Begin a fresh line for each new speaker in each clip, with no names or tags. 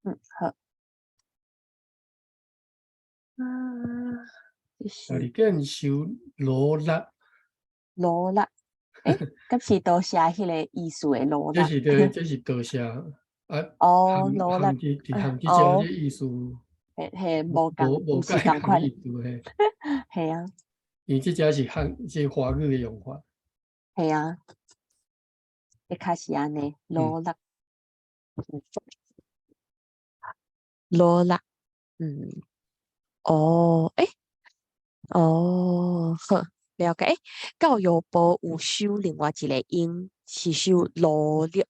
嗯，好。啊，這是
大字典收努力，
努力，欸，敢是多寫彼个意思的努力？
這是對，這是多寫啊。
哦，努力，
含這含這隻這意思，
嘿嘿，無仝，
無
毋是仝款
意思嘿。
嘿啊。
因為這隻是漢，這華語的用法。
嘿啊，會較是按呢，努力，努力，嗯，哦，欸，哦，好，了解。欸，教育部有收另外一个音，是收努力，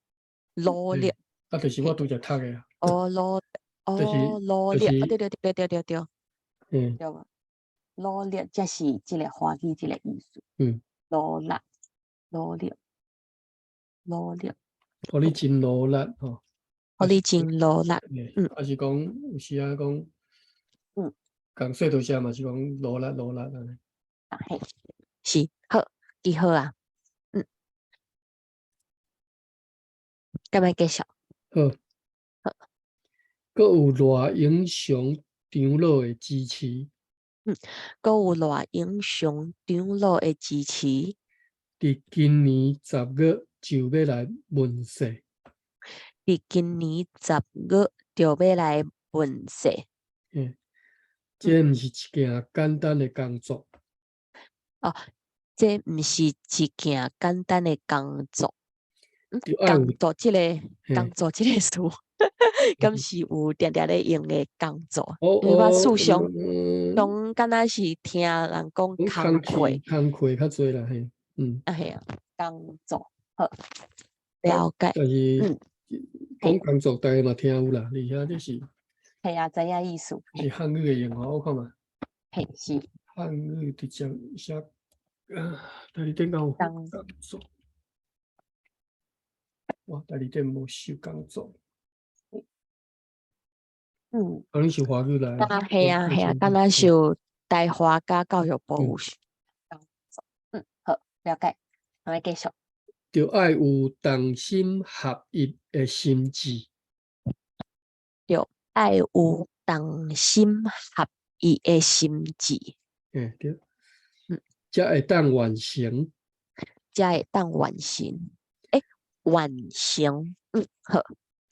努力。
啊，就是我拄才讀的啊。
哦，努，哦，努力，啊，對對對對對對。對無？努力，才是這个華語這个意思。努力，努力，努力。
哦，你真努力吼。
哦，你真努力。
啊是講有時仔講，講說多聲嘛是講努力努力按呢。
啊嘿，是，好，記好啊。嗯。敢欲繼續？
好。
好。
閣有賴永祥長老的支持。
嗯，閣有賴永祥長老的支持。
佇今年10月就欲來問世。
佇今年十月就欲來問世。
嗯，這毋是一件簡單的工作。
哦，這毋是一件簡單的工作。工作這个工作這個詞，敢是有定定咧用的工作？因為我事實上，攏敢若是聽人講工課，
工課較濟啦，嘿，嗯。
啊嘿啊，工作，好，了解。
但是講工作，大家嘛聽有啦，而且這是。
嘿啊，知影意思。
是漢語的用法，我看覓。
嘿，是。
漢語直接寫啊，大字典敢有工作？哇，大字典無收工作。可能是華語來。
啊，嘿啊，嘿啊，敢若受台華佮教育部有收工作。嗯，好，了解，咱來繼續。
著愛有同心合一的心志。
著愛有同心合一的心志。
欸，對。才會當完成。
才會當完成。欸，完成，嗯，好。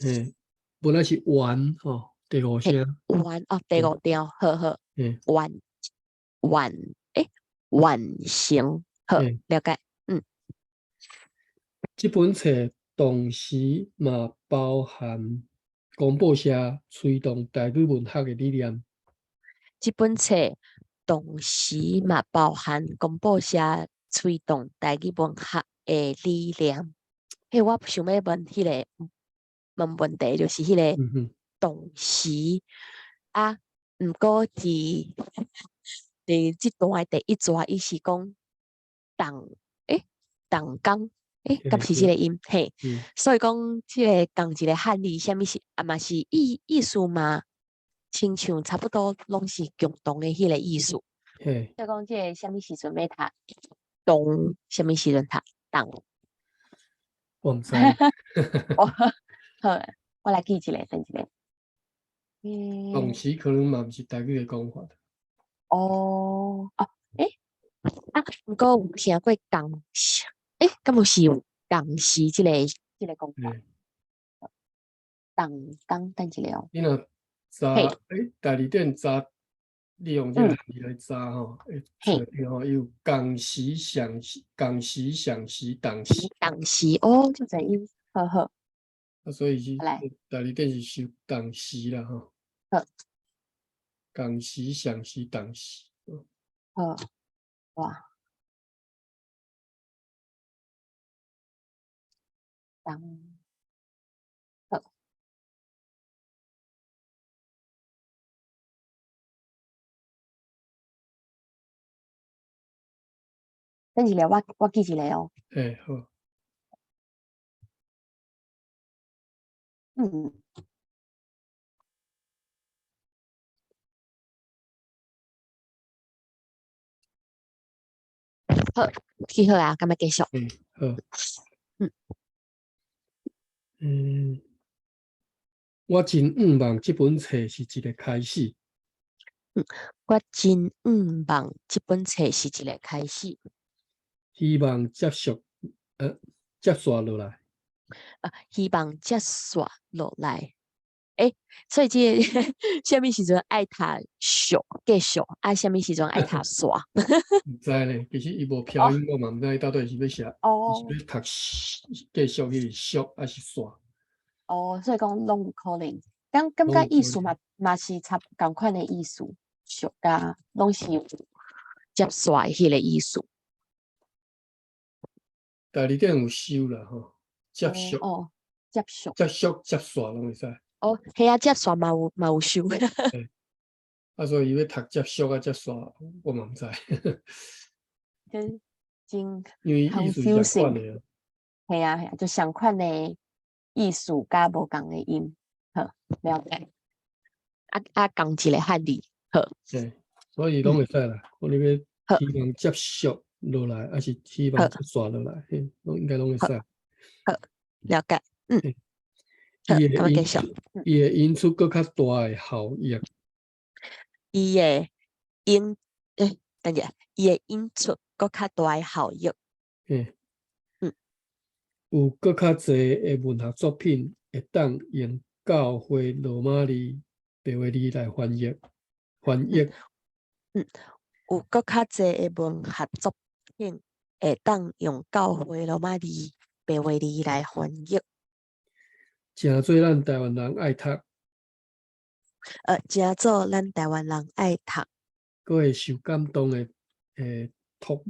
欸，本來是完吼，第五聲。
完哦，第五調，好好。完完欸，完成，好，了解。嗯。
這本冊同時嘛包含公報社推動台語文學的理念。
這本冊同時嘛包含公報社推動台語文學的理念。嘿，我想欲問彼个問問題，就是彼个同時啊，毋過佇這段的第一逝，伊是講同欸同工欸，敢是這个音？嘿，所以講這个仝一個漢字，啥物是啊嘛是意思嘛，親像差不多攏是共同的彼个意思。所以講這个啥物時陣欲讀同，啥物時陣讀同？
我毋知。
好，我來記一下，等一下。
同時可能嘛毋是台語的講法。
哦，哦，欸，啊，毋過有聽過仝時，欸，敢有是有仝時這个講法？同工，等一下哦。
你若查，欸，大字典查，利用這個漢字來查吼，會出來吼，有仝時、上時、仝時、上時、同時。
同時哦，就這音，好好。
啊，所以是大字典是收同時啦，吼。
好。
仝時、上時、同時。
好，哇。同，好。等一下，我記一下哦。
欸，好。
嗯。好，記好啊，敢欲繼續？
嗯，好。我真向望這本冊是一個開始。
我真向望這本冊是一個開始。
希望接續，接續落來。
啊，希望接續落來。欸，所以這個啥物時陣愛讀續繼續，啊，啥物時陣愛讀煞？
毋知咧，其實伊無飄音，我嘛毋知伊到底是欲寫，是欲讀繼續彼個續，抑是煞？
哦，所以講攏有可能，感覺意思嘛是差仝款的意思，續佮攏是有接續的彼個意思。
代字典有收啦吼，接續。
哦，接續。
接續、接煞攏會使。
哦，係啊，接煞嘛有收。
啊，所以伊欲讀接續啊，接煞，我嘛毋知。
真真
因為意思是仝款的。
係啊係啊，就仝款的意思佮無仝的音，好，了解。啊，仝一個漢字，好。
對，所以攏會使啦。看你欲希望接續落來，抑是希望接煞落來，嘿，攏應該攏會使。
好，了解。嗯。
伊會引伊會引出閣較大的效益。
伊會引，欸，等下，伊會引出閣較大的效益。
有閣較濟的文學作品會當用教會羅馬字、白話字來翻譯，翻譯。
有閣較濟的文學作品會當用教會羅馬字、白話字來翻譯。
誠做咱台灣人愛讀。
誠做咱台灣人愛讀。
閣會受感動的，讀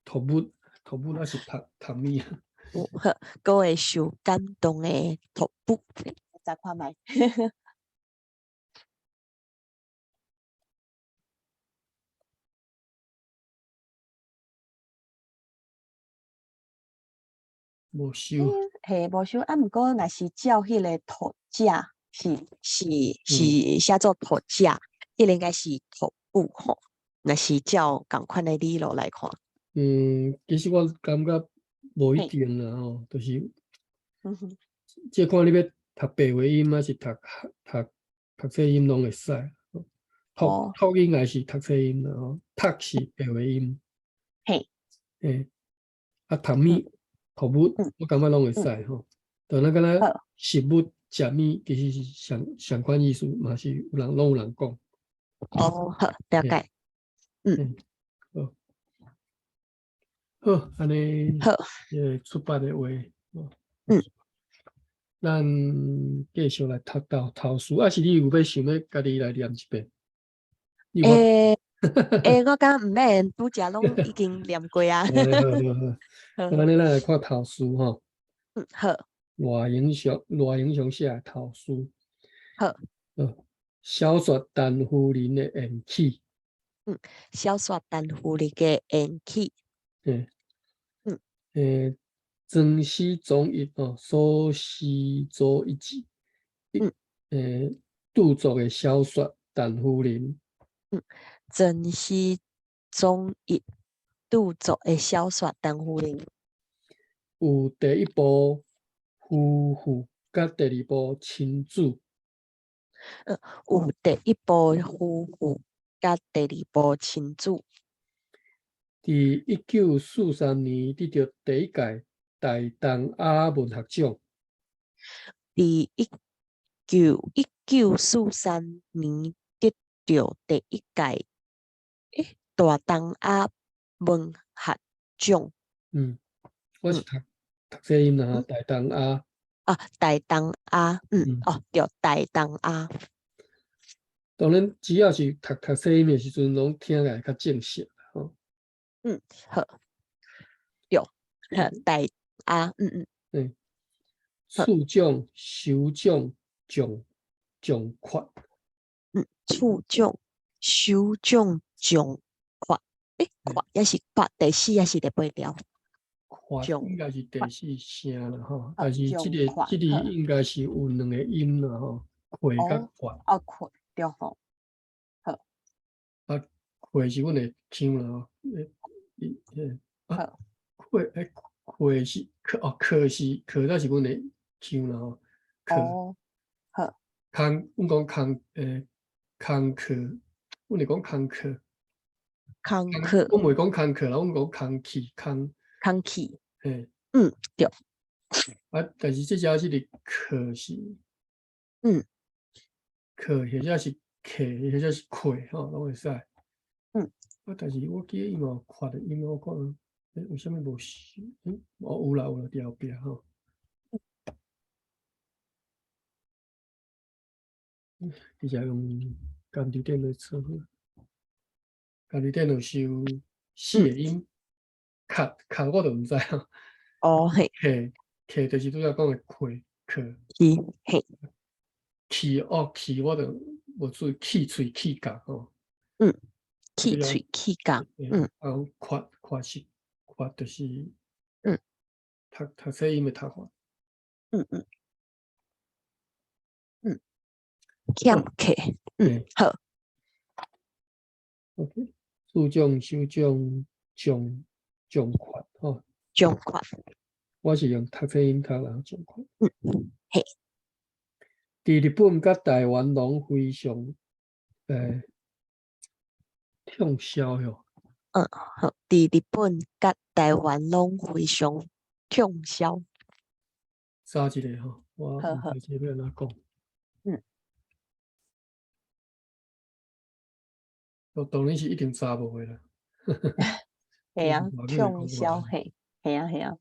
讀物，讀物抑是讀讀物啊？
有好，閣會受感動的讀物，查看覓。
無收。
嘿，無收。啊，毋過若是照彼個讀者，是寫做讀者，彼個應該是讀物吼。若是照仝款的理路來看。
嗯，其實我感覺無一定啦吼，就是，這看你欲讀白話音，抑是讀冊音攏會使。讀讀應該是讀冊音啦吼，讀是白話音。
嘿。
嘿，啊，讀物。讀物，我感覺攏會使吼。就那敢若食物、食物，其實是相款意思，嘛是有人攏有人講。
哦，好，了解。嗯。
好。好，按呢。
好。
出版的話。
嗯。
咱繼續來讀到頭書，抑是你有欲想欲家己來念一遍？
欸欸，我感覺毋免，拄才攏已經念過啊。
好好好，按呢咱來看頭詩吼。
嗯，好。
賴英雄寫的頭詩。
好。
小說陳夫人的緣起。
小說陳夫人的緣起。
庄氏宗一哦，蘇氏祖一子。著作的小說陳夫人。
庄氏宗一著作的小說陳夫人。
有第一部夫婦，佮第二部親子。
有第一部夫婦，佮第二部親子。
佇1943年得著第一屆大東亞文學獎。
佇1943年得著第一屆大東亞文學獎。
我是讀冊音啦，大東亞。
啊，大東亞，哦，對，大東亞。
當然，只要是讀冊音的時陣，攏聽起來較正式吼。
好。對，好，大亞，
處長、首長、將缺。
處長、首長、將缺。欸，缺抑是缺，第四抑是第八條？
缺應該是第四聲啦吼，但是這個應該是有兩個音啦吼，缺佮缺。
哦，缺對吼。好。
啊，缺是阮的腔啦吼，啊，缺欸，缺是，哦，缺是，缺才是阮的腔啦吼，缺。
好。
工，阮講工，工課，阮會講工課。
工課。
阮袂講工課啦，阮講空氣，空。
空氣。
嘿。
嗯，對。
啊，但是這隻是佇課是，課或者是課，或者是課，吼，攏會使。啊，但是我記得伊嘛有發的音，我看，為啥物無寫？哦，有啦有啦，佇後壁吼。直接用家己電腦做好，家己電腦收四個音，卡卡我就毋知影。
哦嘿。
客客就是拄才講的客客。
是嘿。
氣哦氣，我就無注意氣喙氣角吼。
氣喙氣角，嗯。
啊，發發是發就是，讀讀冊音的讀法。
欠客，嗯，好。
OK，處長、首長、將將決吼。
將決。
我是用讀冊音讀啦，將決。
嗯，嘿。
佇日本佮台灣攏非常暢銷喲。
嗯，好。佇日本佮台灣攏非常暢銷。
查一下吼，我毋知這欲按怎講。我當然是一定查無的啦。
嘿啊，暢銷嘿，嘿啊嘿啊。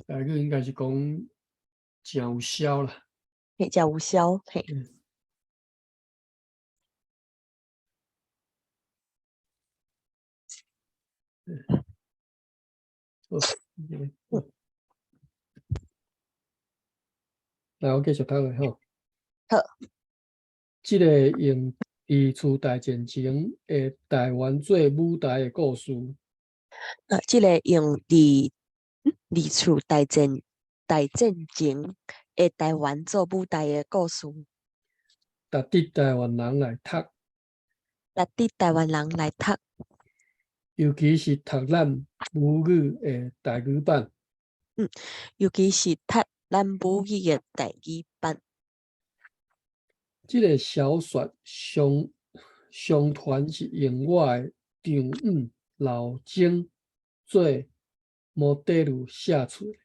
台語應該是講誠有銷啦。
嘿，誠有銷，嘿。
好，來，我繼續讀落吼。
好。
這个用二次大戰前的台灣做舞台的故事。
這个用佇二次大戰前的台灣做舞台的故事。
值得台灣人來讀。
值得台灣人來讀。
尤其是讀咱母語的台語版。
尤其是讀咱母語的台語版。
這个小說相傳是用我的丈母老鐘做模特兒寫出來。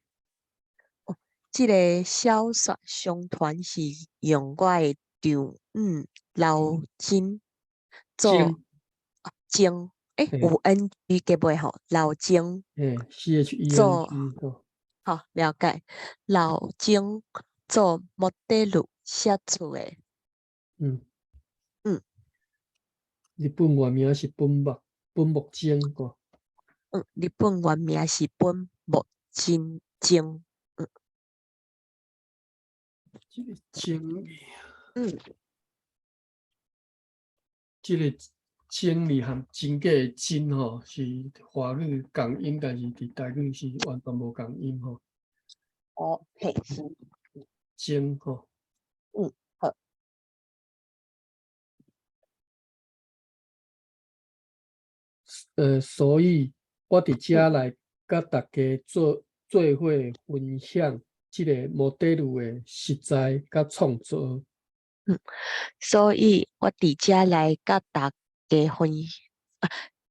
哦，這个小說相傳是用我的丈母老鐘做鐘，有 N G 結尾吼，老鐘。
C H E N G
做，好，了解。老鐘做模特兒寫出的。
日本原名是本木真個。
日本原名是本木真正。
這个真，這个真字和真假的真吼，是華語仝音，但是佇台語是完全無仝音吼。
哦，嘿，是。
真吼。
好。
所以我佇遮來佮大家做伙分享這个模特兒的實在佮創造。
所以我佇遮來佮大家分，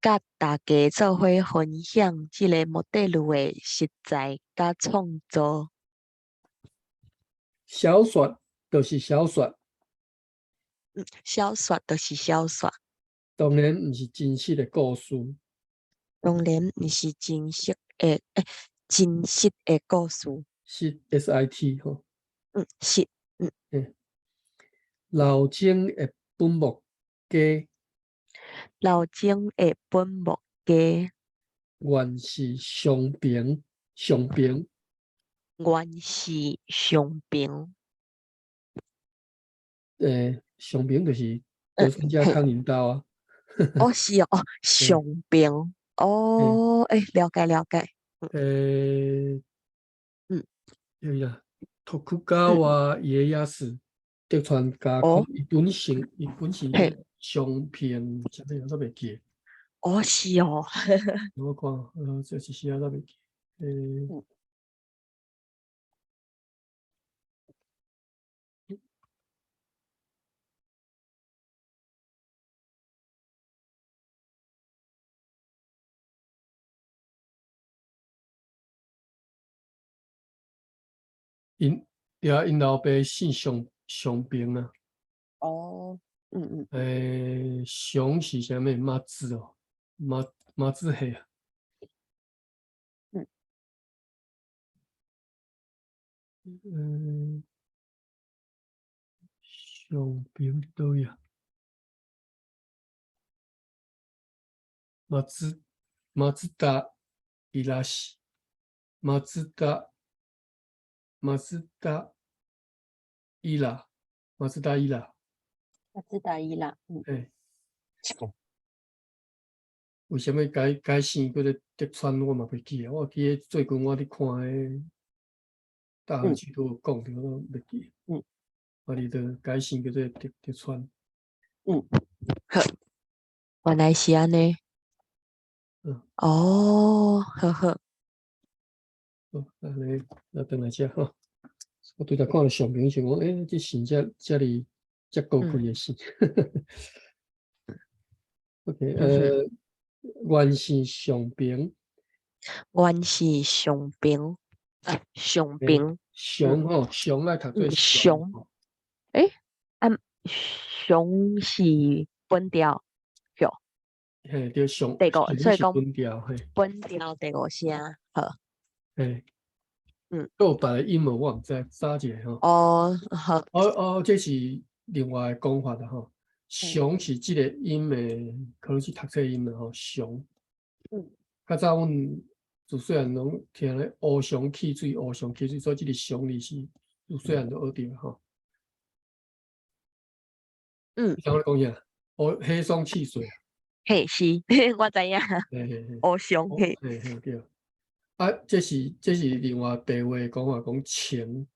佮大家做伙分享這个模特兒的實在佮創造。
小說就是小說。
小說就是小說。
當然毋是真實的故事。
當然毋是真實的故事。
是 S I T 吼。
是，
老鐘的本木家。
老鐘的本木家。
原是上平，上平。
原是上平。
上平就是德川家康引刀啊。
哦，是哦，上平，哦，了解了解。
哎呀，徳川家康，德川家康，伊本姓，伊本姓上平，啥物我都袂記。
哦，是哦。
我看，這是啥都袂記。𪜶對啊，𪜶老爸姓常常平啊。
哦，嗯嗯。
常是啥物？馬子哦，馬馬子黑啊。常平佗位啊？馬子馬子達伊拉西，馬子達馬子達伊拉，馬子達伊拉。
馬子達伊拉，嗯。
欸。為啥物改改姓叫做德川？我嘛袂記啊。我記得最近我佇看彼大河劇都有講著，我攏袂記。啊，伊就改姓叫做德德川。
嗯，好，原來是按呢。哦，好好。
好，按呢，咱轉來遮吼。我拄才看著相片，想講，欸，這姓遮遮爾遮高貴的姓。OK，原姓常平。
原姓常平，啊，常平。
常吼，常愛讀做
常。欸，啊，常是本調，對。
嘿，對，常。
第五，所以講
本調，嘿。
本調第五聲，好。
嘿。閣有別个音無？我毋知，查一下吼。
哦，好。
哦哦，這是另外的講法啦吼。常是這個音的，可能是讀冊音啦吼。常。較早阮自細漢攏聽咧烏熊汽水，烏熊汽水，所以這個常字是自細漢就學著吼。你知影我咧講啥？烏黑松汽水。
嘿，是，我知影。
嘿嘿嘿。
烏熊嘿。
嘿嘿對。啊，這是另外白話講法，講情。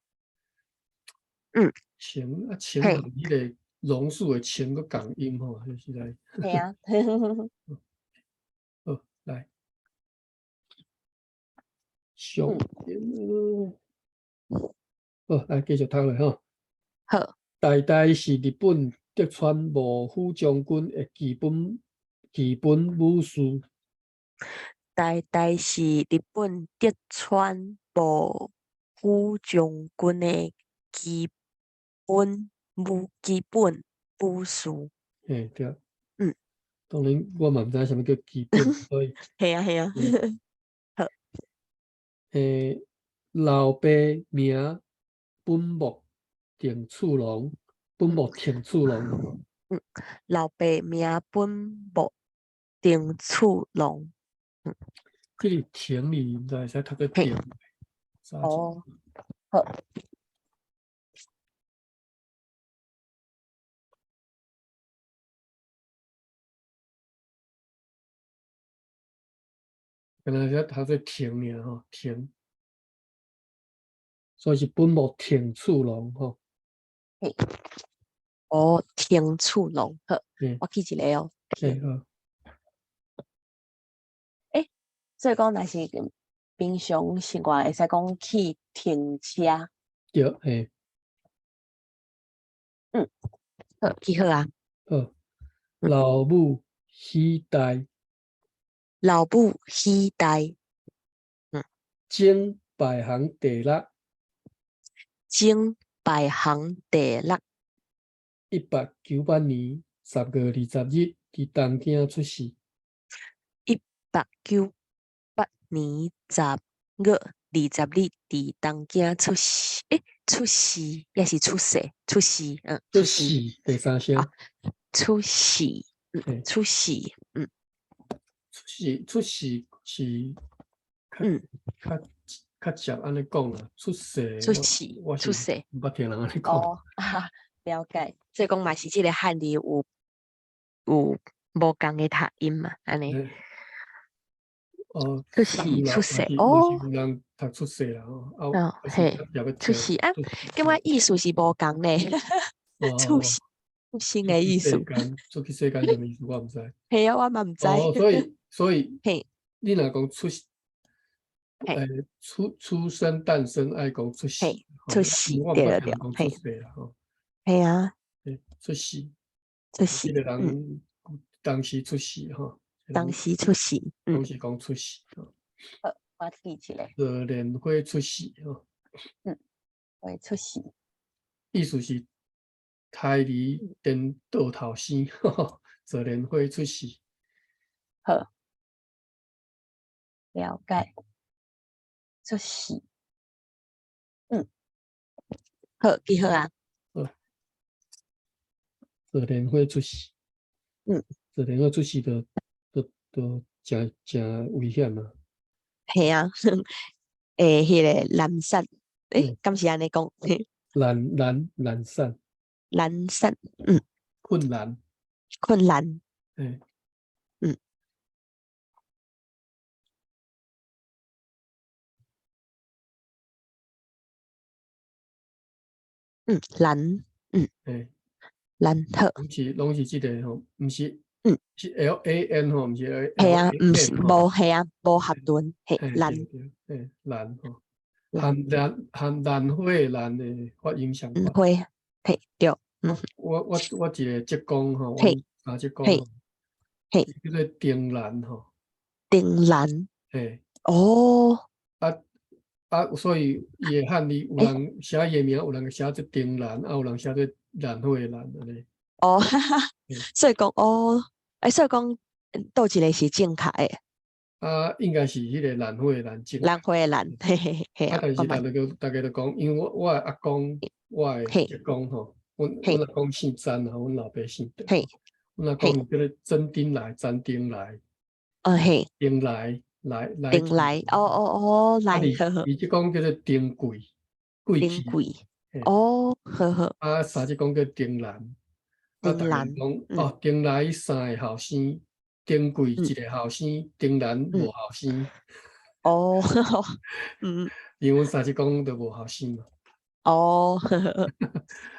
情啊，情和彼個榕樹的情閣仝音吼，彼實在。
嘿啊。
好，來。上好，來繼續讀落吼。
好。
代代是日本德川幕府將軍的基本武士。
代代是日本德川幕府將軍的基本武士。
嘿，對。當然，我嘛毋知啥物叫基本，所以。
嘿啊，嘿啊。好。
老爸名本木定次郎，本木挺次郎。
老爸名本木定次郎。
這個挺字毋知會使讀做定。
哦，好。
敢若會使讀做停爾吼，停。所以是本木挺次郎吼。
嘿。哦，挺次郎，好，我記一下哦。
嘿，好。
欸，所以講，若是平常生活會使講去停車。
對，嘿。
好，記好啊。
好。老母喜大。
老母喜大。
前排行第六。
前排行第六。
1898年10月20日，佇東京出世。
1898年10月20日，佇東京出世。欸，出世，抑是出世？出世，
出世，第三聲。
啊，出世，出世，
出世，出世是較較直按呢講啦，出世，
出世，出世，
毋捌聽人按呢講。
哦，了解。所以講嘛是這個漢字有無仝的讀音嘛，按呢。
哦，
出世，出世，哦。
有人讀出世啦，吼。
哦，嘿，出世啊，感覺意思是無仝咧。出世，出生的意思。
出去世間啥物意思？我毋知。
嘿啊，我嘛毋知。
哦，所以，
嘿，
你若講出世，出生誕生愛講出世，
出世，對對對，
嘿。出世啦，吼。
嘿啊。
出世。
出世。
這個人當時出世吼。
當時出世，
當時講出世。
好，我記起來。
熱蓮花出世吼。
花出世。
意思是胎儿顛倒頭生，自然花出世。
好，了解。出世。好，記好啊。
好，自然花出世。自然花出世就誠誠危險啊。
係啊，彼个難產，敢是按呢講？
難難難產。
難產，
困難。
困難。難，難好。
攏是這个吼，毋是，是 L A N 吼，毋是 L
係啊，
A
毋是，
N 吼。
無係啊，無合頓，嘿，難。
對，難吼，和蘭和蘭花的蘭的發音相款。
花，嘿，對。
我一个浙江吼，阮三浙江吼，叫做丁蘭吼。
丁蘭。
嘿。
哦。
啊，所以伊的漢字有人寫伊的名，有人寫做丁蘭，啊，有人寫做蘭花的蘭按呢。
哦，哈哈，所以講哦，所以講佗一个是正確的？
啊，應該是彼个蘭花的蘭正。
蘭花的蘭，嘿嘿嘿。
啊，但是大家就講，因為我的阿公，我的叔公吼，阮阿公姓詹啊，阮老爸姓鄧。阮阿公叫做曾丁來，詹丁來。
哦嘿。
丁來來來。
丁來，哦哦哦，來。
伊這講叫做丁貴，貴
丁貴。哦，好好。
啊，三叔公叫丁蘭。
丁蘭。
講哦，丁來三个後生，丁貴一个後生，丁蘭無後生。
哦，
因為阮三叔公就無後生嘛。
哦，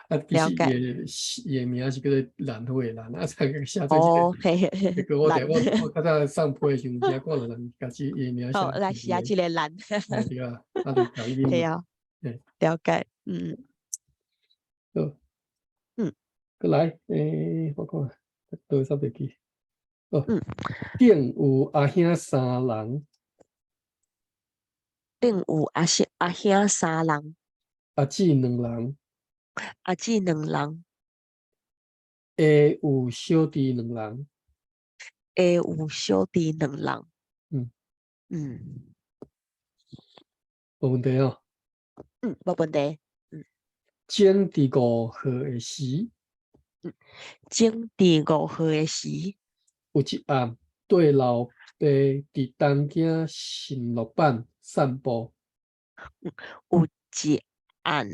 啊，其實伊的名是叫做蘭花的蘭，啊，才寫做這個。結果我較早送批的時陣，看到人家己伊的名寫。
哦，來寫這個蘭。
對啊，啊，就共音。
對啊。了解，
好。閣來，我看，佗位煞袂記。哦。頂有阿兄三人。
頂有阿兄三人。
阿姊兩人。
阿姊兩人。
下有小弟兩人。
下有小弟兩人。
無問題哦。
無問題。
前佇5號的時。
前佇5號的時。
有一暗，綴老爸佇東京新木坂散步。
有一暗，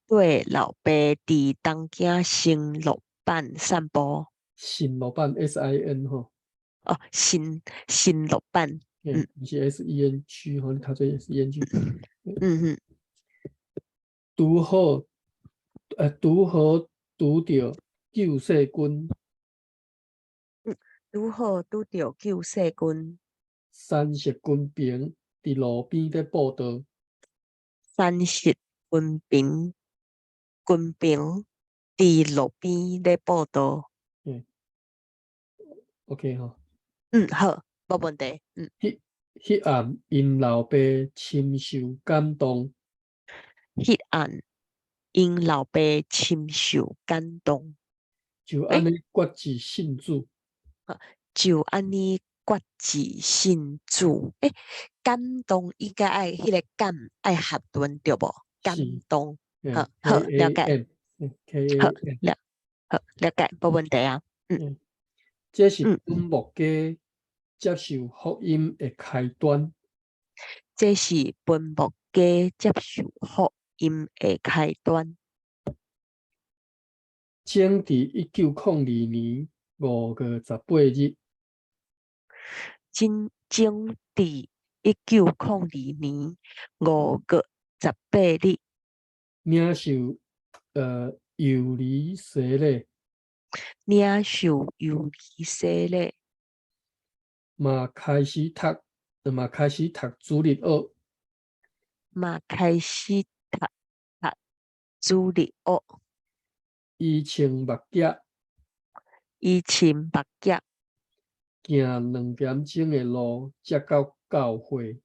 綴老爸佇東京新木坂散步。
新木坂 S I N 吼。
哦，新木坂。
毋是 S E N G 吼，你讀做 S E N G。拄好拄著救世軍。
拄好拄著救世軍。
三色軍兵佇路邊咧佈道。
三色軍兵佇路邊咧佈道。
OK 吼。
好，無問題。
彼暗，𪜶老爸深受感動。
彼暗，𪜶老爸深受感動。
就按呢決志信主。
就按呢決志信主。感動應該愛彼个感愛合頓對無？感動，好，好，了解。好，了，好，了解，無問題啊。
這是本木家接受福音的開端。
這是本木家接受福音的開端。
前佇1902年5月18日。
前佇1902年5月18日。
領受油禮洗禮。
領受油禮洗禮。
嘛開始讀主日學。
嘛開始讀主日學。
伊穿目鏡。
伊穿目鏡。
行2點鐘的路，才到教會。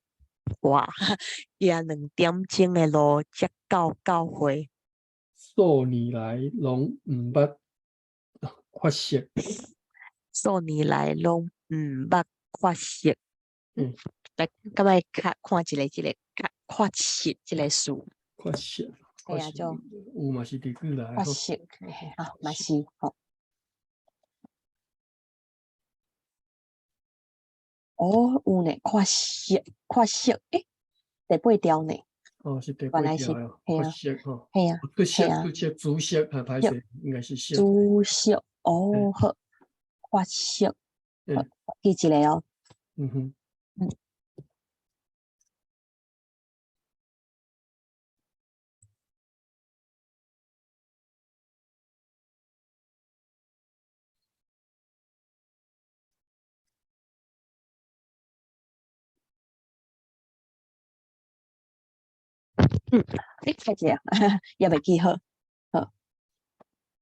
破，行2點鐘的路才到教會。
數年來攏毋捌缺席。
數年來攏毋捌缺席。來，敢愛較看一下這個較缺席這個詞。
缺席，
嘿啊，就
有嘛是佇句內。
缺席，啊，嘛是吼。哦，有呢，缺席，缺席，欸，第八條呢？
哦，是第八條哦，缺席吼。
嘿啊，
出席，出席，主席啊，歹勢，應該是席。
主席，哦，好，缺席，記一下哦。
嗯哼。
嗯。嗯，你開一下，猶未記好，好。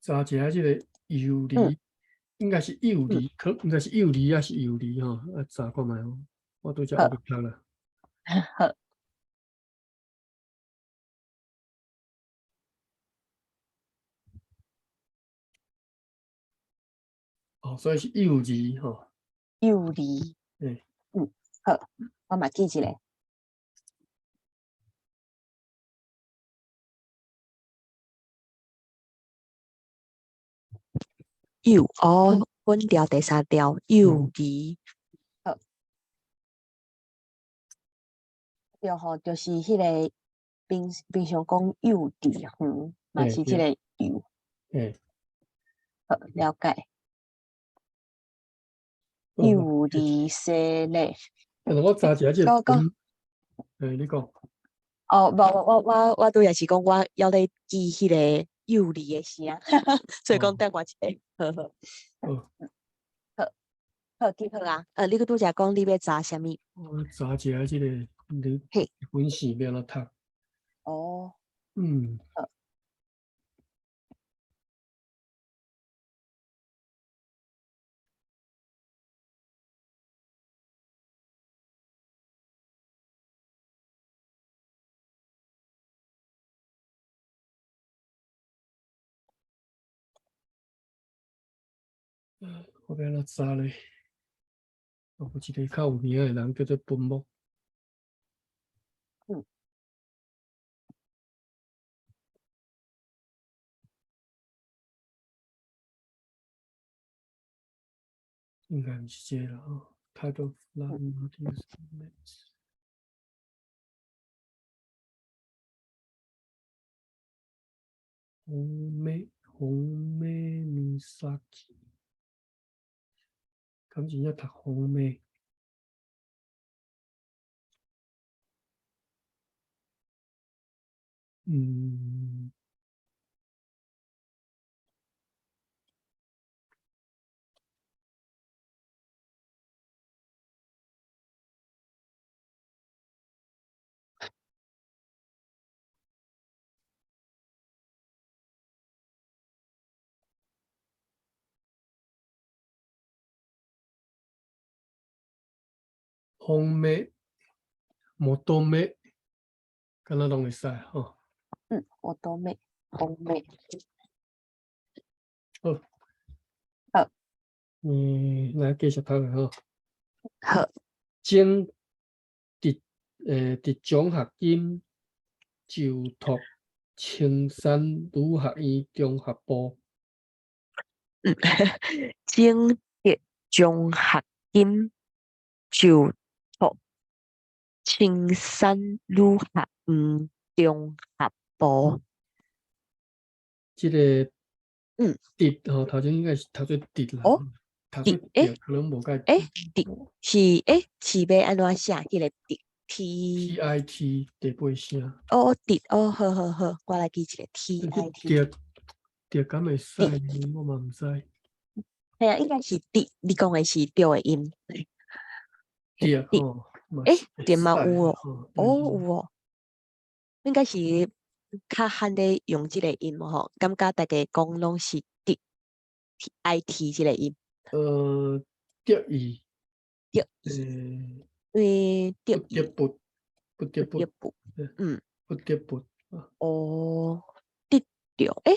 查一下這個幼兒，應該是幼兒，可應該是幼兒還是幼兒吼？啊，查看覓哦，我拄則學讀啦。
好。
哦，所以是幼兒吼。
幼兒。
嗯。
嗯，好，我嘛記一下。幼哦，阮調第三條幼兒，好，對吼，就是彼個平平常講幼稚園，嘛是這個幼。好，了解。幼兒洗禮。
我查一下這個。欸，你講。
哦，無，我拄也是講，我猶咧記彼個幼兒的聲，所以講等我一下，好好。好，好，記好啊。你閣拄才講你欲查啥物？
我查一下這個你本線欲按怎讀？
哦。
嗯。
好。
我欲按怎查咧？有一个較有名的人叫做本木。
嗯。
應該毋是這個啦吼。Type of Latin not used in 紅梅，紅梅米薩基。敢真正讀紅梅？嗯。紅梅、摩多梅，敢若攏會使吼。
嗯，摩多梅、紅梅。
好。
好。
嗯，來繼續讀下吼。
好。
前佇佇獎學金受託青山女學院中學部。
嗯，前得獎學金受託青山女學院中學部。
這個佇吼，頭前應該是讀做佇啦。
哦，
讀做佇可能無介。
欸，佇是欸，是欲按怎寫？彼個佇 T
T I T 第八聲。
哦，佇哦，好好好，我來記一下 T I T。
佇佇敢會使？我嘛毋知。
嘿啊，應該是佇，你講的是對的音。
佇吼，
欸，佇嘛有哦，哦有哦，應該是較罕咧用這個音吼，感覺大家講攏是佇 T I T 這個音。
德語。
德語。因為德語。
不得不，
得不，
不得不啊。
哦，得著，欸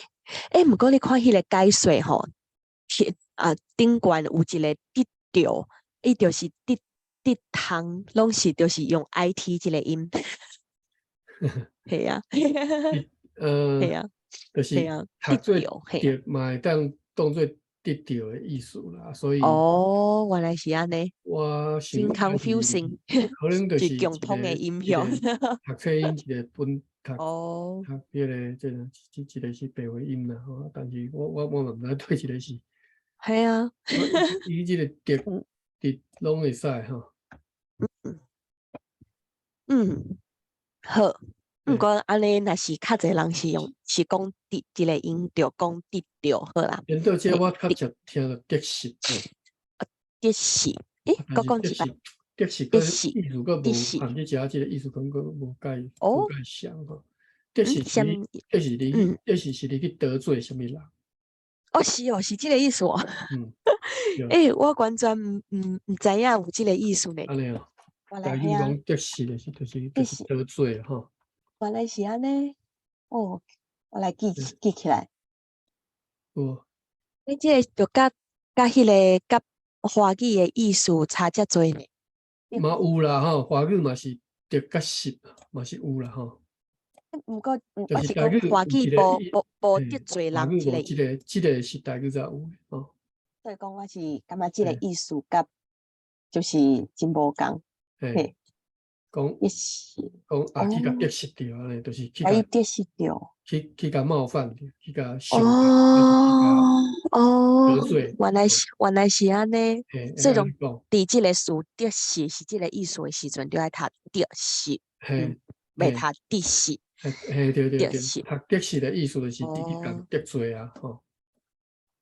欸，毋過你看彼個解說吼，啊頂懸有一個得著，伊就是得得通，攏是就是用 IT 這個音。係啊，係啊，
就是讀做得嘛會當當做得著的意思啦，所以
哦，原來是按呢，
我
真 confusing，
可能就是
共通的音響，
讀冊音一個本讀讀彼個這個這個是白話音啦，吼，但是我嘛毋知對這個是，
係啊，
伊這個得得攏會使吼。
嗯，好。毋過按呢，若是較濟人是用是講得這個音，就講得著好啦。
顛倒這我較常聽著得失。
得失，欸，閣講一擺。
得失，得失意思閣無仝，你食這個意思可能閣無介無介像吼。得失是，得是你，得失是你去得罪啥物人。
哦，是哦，是這個意思哦。欸，我完全毋知影有這個意思呢。
按呢哦，台語講得失的是就是得罪吼。
原來是按呢，哦，我來記記起來。
哦。
你這個就佮佮彼個佮華語的意思差遮濟呢？
嘛有啦吼，華語嘛是得佮失嘛是有啦吼。
毋過，我是講華語無無得罪人這個。
這個是台語才有的吼。
所以講我是感覺這個意思佮就是真無仝。
嘿。講講啊，去共得失著按呢，就是去共
得失著，
去共冒犯著，去共傷
哦哦，
得罪。
原來是按呢，所以講佇這個詞得失是這個意思的時陣，就愛讀得失，袂讀得失。
嘿，對對對，讀得失的意思就是去共得罪啊，吼。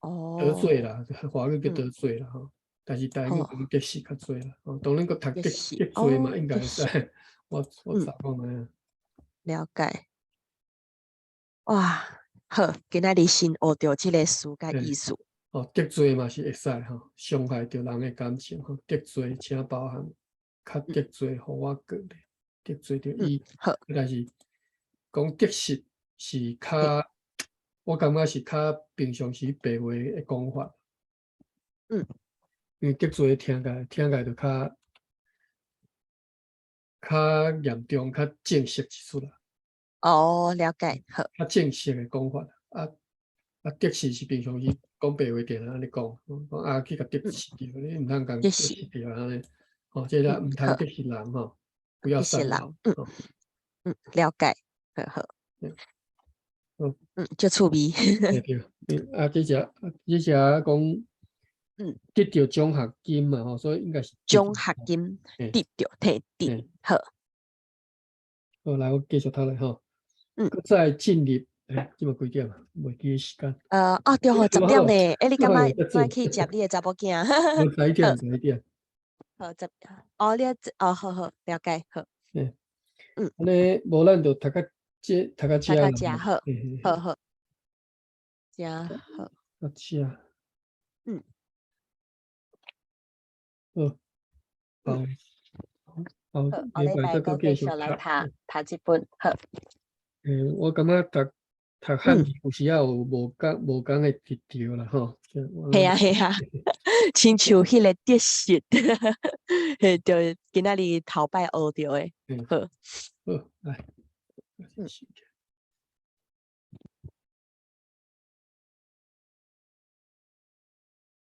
哦。
得罪啦，華語叫得罪啦，吼。但是台語講得失較濟啦，哦，當然閣讀得得罪嘛，應該會使。我查看覓啊。
了解。哇，好，今仔日新學著這個詞佮意思。
哦，得罪嘛是會使吼，傷害著人的感情吼，得罪請包涵，較得罪予我過咧，得罪著伊。
好。
但是講得失是較，我感覺是較平常時白話的講法。因為得罪聽起來就較嚴重、較正式一撮啦。
哦，了解，好。
較正式的講法，啊啊，得失是平常時講白話定按呢講，講啊去共得失著，你毋通共得失著按呢，吼，這個毋通得失人吼，不要傷人。
嗯，了解，好好。嗯，足趣味。
對，啊，這隻講。得著獎學金嘛吼，所以應該是
獎學金得著，提得好。
好，來，我繼續讀咧吼。閣再進入，欸，這馬幾點啊？袂記得時間。
哦，對吼，10點呢。欸，你敢愛愛去接你的查某囝？
11點，11點。
好，十，哦，你哦，好好，了解，好。
按呢，無咱就讀到這，讀到遮。
讀到遮，好，好好。遮好。
到遮。好，好，好，
後禮拜閣繼續來讀讀這本，好。
欸，我感覺讀讀漢字有時仔有無仝的得著啦，吼。
係啊係啊，親像彼個得失，嘿，就今仔日頭擺學著的。好。
好，來。